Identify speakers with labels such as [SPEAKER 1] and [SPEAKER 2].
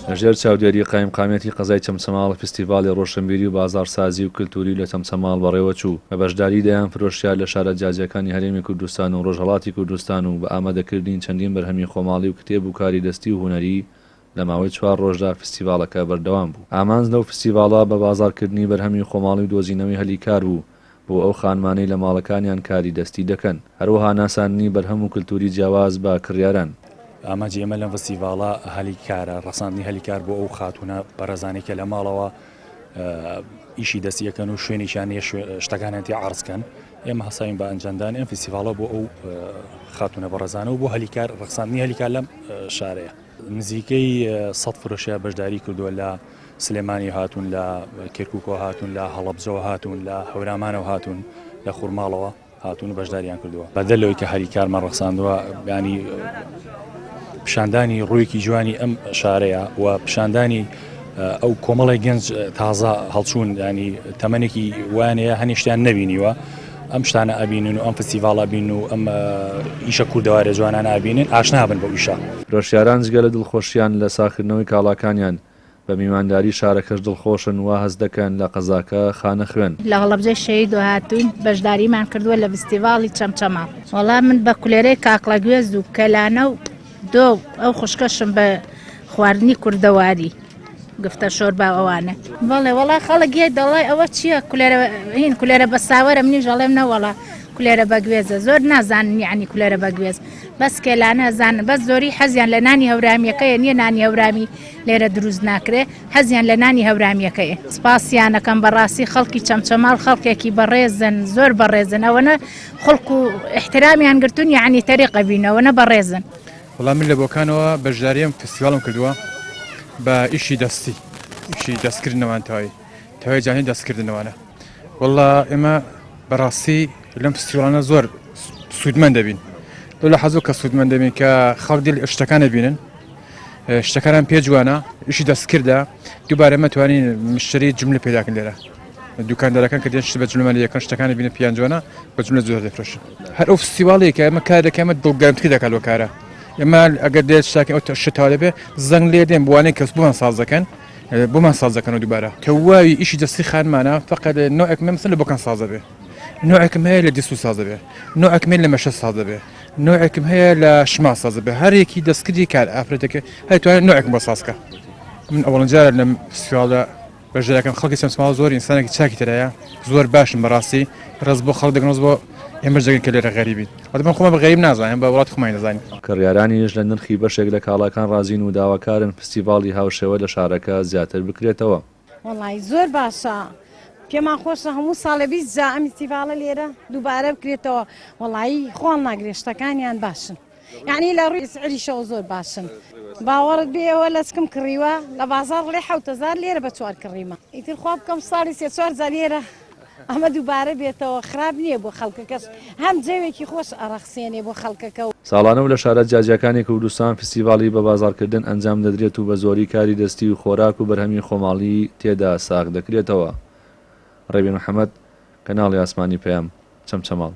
[SPEAKER 1] لەژێر چاودێری قایمقامیەتی قەزای چەمچەماڵ فیستیڤاڵی ڕۆشنبیری و بازاڕسازی و کلتوری لە چەمچەماڵ بەڕێوەچوو بە بەشداری دەیان فرۆشیار لە شارە جیاجیاکانی هەرێمی کوردستان و ڕۆژهەڵاتی کوردستان و بە ئامادەکردنی چەندین بەرهەمی خۆماڵی و کتێب و کاری دەستی و هونەری لە ماوەی چوار ڕۆژدا فیستیڤاڵەکە بەردەوام بوو. ئامانج لەو فیستیڤاڵە بە بازاڕکردنی بەرهەمی خۆماڵی و دۆزینەوەی هەلی کار بوو بۆ ئەو خانمانەی لە ماڵەکانیان کاری دەستی دەکەن، هەروەها ناساندنی بەرهەم و کلتوری جیاواز بە کڕیاران.
[SPEAKER 2] ئامانجی ئێمە لەم فستیڤاڵە هەلی کارە، ڕەخساندنی هەلی کار بۆ ئەو خاتوونە بەڕێزانەی کە لە ماڵەوە ئیشی دەستی ئەکەن و شوێنێکیان نییە شتەکانیان تێ عەرز کەن. ئێمە هەستاوین بە ئەنجامدانی ئەم فستیڤاڵە بۆ ئەو خاتوونە بەڕێزانە و بۆ هەلی کار ڕەخساندنی هەلی کار لەم شارەیە. نزیکەی سەد فرۆشیار بەشداری کردووە لە سلێمانی هاتوون لە کەرکوکەوە هاتوون لە هەڵەبجەوە هاتوون لە هەورامانەوە هاتوون لە خورماڵەوە هاتوون و بەشداریان کردووە بەدەر لەوەی کە هەلی کارمان ڕەخساندووە ینی پیشاندانی ڕوویەکی جوانی ئەم شارەیە و پیشاندانی ئەو کۆمەڵی گەنج تازە هەڵچوون ینی تەمەنێکی وانەیە هەنیشتیان نەبینیوە ئەم شتانە ئەبینن و ئەم فستیڤاڵە ئەبینن و ئەم ئیشە کوردەوارە جوانانە ئەبینن ئاشنا بن بەو ئیشە.
[SPEAKER 1] فرۆشیاران جگە لە دڵخۆشیان لە ساغکردنەوەی کاڵاکانیان، بە میوانداری شارەکەش دڵخۆشن وا هەست دەکەن لە قەزاکە خانە خوێن.
[SPEAKER 3] لە هەڵەبجەی شەهیدەوە هاتووین بەشداریمان کردووە لە ڤستیڤاڵی چەمچەماڵ. وەڵا من بە کولێرەی کاکڵە گوێز و کەلانە و دۆ و ئەو خوشکەشم بە خواردنی کوردەواری. گفتە شۆربا ئەوانە. بەڵێ وەڵا خەڵک یە دەڵێ ئەوە چییە کولێرە هین کولێرە بە ساوەرە منیش ئەڵێم نەوەڵا کولێرە بە گوێزە زۆر نازانن یعنی کولێرە بە گوێز بەس کێلانە زانن بەس زۆری حەزیان لە نانی هەورامیەکەیە نییە نانی هەورامی لێرە دروست ناکرێ حەزیان لە نانی هەورامیەکەیە سپاسیانەکەم بەڕاستی خەڵکی چەمچەماڵ خەڵکێکی بەڕێزن زۆر بەڕێزن ئەوەنە خڵک و احترامیان گرتون یعنی تەریقە بینەوە نە بەڕێزن.
[SPEAKER 4] وەڵا من لە بۆکانەوە بەشداری ئەم فستیواڵم کردووە بە ئیشی دەستی ئیشی دەستکردنەوان تەواوی تەواوی جانی دەستکردنەوانە وەڵا ئێمە بەڕاستی لەم فستیواڵانە زۆر سوودمەند دەبین لەو لە حەزۆ کە سوودمەند دەبین کە خەڵک دل شتەکان دەبینن شتەکانیان پێ جوانە ئیشی دەستکردە دووبارە مەتوانین مشتری جملە پێداکەن لێرە دوکاندارەکان کە دێن شت بە جملەمان لێ دەکەن شتەکانی بینن پێیان جوانە بە جملە زۆر دەفرۆشن هەر ئەو فستیواڵێک کە ئێمە کار دەکەین ئەمە دڵگەرمتری دەکات لەو کارە ئێمە ئەگەر دێت شتاکە ئەو شت تەواو دەبێ زەنگ لێ دێن بۆوانەی کەس بۆمان ساز دەکەن بۆمان ساز دەکەن و دووبارە تەواوی ئیشی دەستی خانمانە فقط نوعێک مەسەن لە بۆکان ساز دەبێ نوعێکم هەیە لە دیسو ساز دەبێ نوعێکم هەیە لە مەشە ساز دەبێ نوعێکم هەیە لە شما ساز دەبێ هەرێکی دەستکردی کار ئافرەتەکە هەر توانێت نوعێکم بۆ ساز کە من ئەوەڵین جارە لەم فستیواڵدا بەشدارەکەم خەڵکی چەمچەماڵ زۆر ئینسانێکی چاکی تێدایە زۆر باشن بەڕاستی ڕێز بۆ خەڵک دەگرن ڕێز بۆ ئێمەش دەگرن کە لێرە غەریبین واتە من خۆمان بە غەریب نازانین بە وڵاتی خۆمانی دەزانین.
[SPEAKER 1] کڕیارانیش لە نرخی بەشێک لە کاڵاکان ڕازین و داواکارن فستیڤاڵی هاوشێوە لە شارەکە زیاتر بکرێتەوە.
[SPEAKER 5] وەڵایی زۆر باشە پێمان خۆشە هەموو ساڵێ 20 جا ئەم فستیڤاڵە لێرە دووبارە بکرێتەوە وەڵایی خۆڵ ناگرێ شتەکانیان باشن. یەعنی لە ڕووی سعریشەوە زۆر باشن باوەڕت بێ ئەوە لەچکم کڕیوە لە بازاڕ ڵێ 7000 لێرە بە چوار کڕیمە ئیتر خوا بکەم ساڵی سێ چوار جار لێرە ئەمە دووبارە بێتەوە خراپ نییە بۆ خەڵکەکەش هەم جەوێکی خۆش ئەڕەخسێنێ بۆ خەڵکەکە و.
[SPEAKER 1] ساڵانە و لە شارە جیاجیاکانی کوردستان فستیڤاڵی بەبازاڕکردن ئەنجام دەدرێت و بە زۆری کاری دەستی و خۆراک و بەرهەمی خۆماڵی تێدا ساغ دەکرێتەوە. ڕێبین محەمەد، کەناڵی ئاسمانی پەیام، چەمچەماڵ.